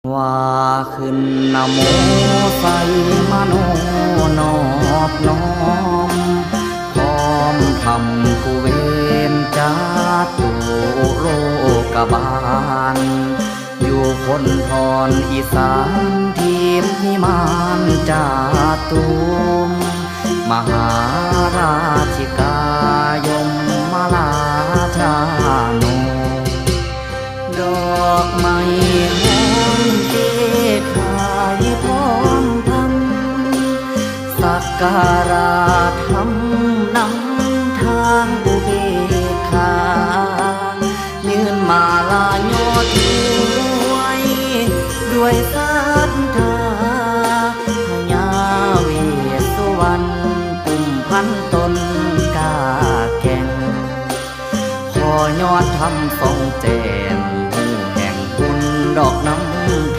ວ່າຂຶ້ນນະໂມໃສ່ມະໂນນອບນ້ອມ ພ້ອມທຳກູເວນຈາຕຸໂລກະບານ ຢູ່ຄົນທອນອີສານ ທີມພິມານຈາຕຸມ ມະຫາລາຊິກາຍົມມະລາທານຸ ດອກໄມ້ຫອມເກກຂາຍພ້ອມທຳ ສັກກາລະທຳນຳທາງອຸເບກຂາ ຍື່ນມາລາຍໍຖວາຍດ້ວຍສັດທາ ພະຍາເວດສຸວັນ ກຸມພັນຕົ້ນກ້າແກ່ນ ຂໍຍອດທຳສ່ອງແຈ້ມ ຮູ້ແຫ່ງບຸນດອກນ້ຳ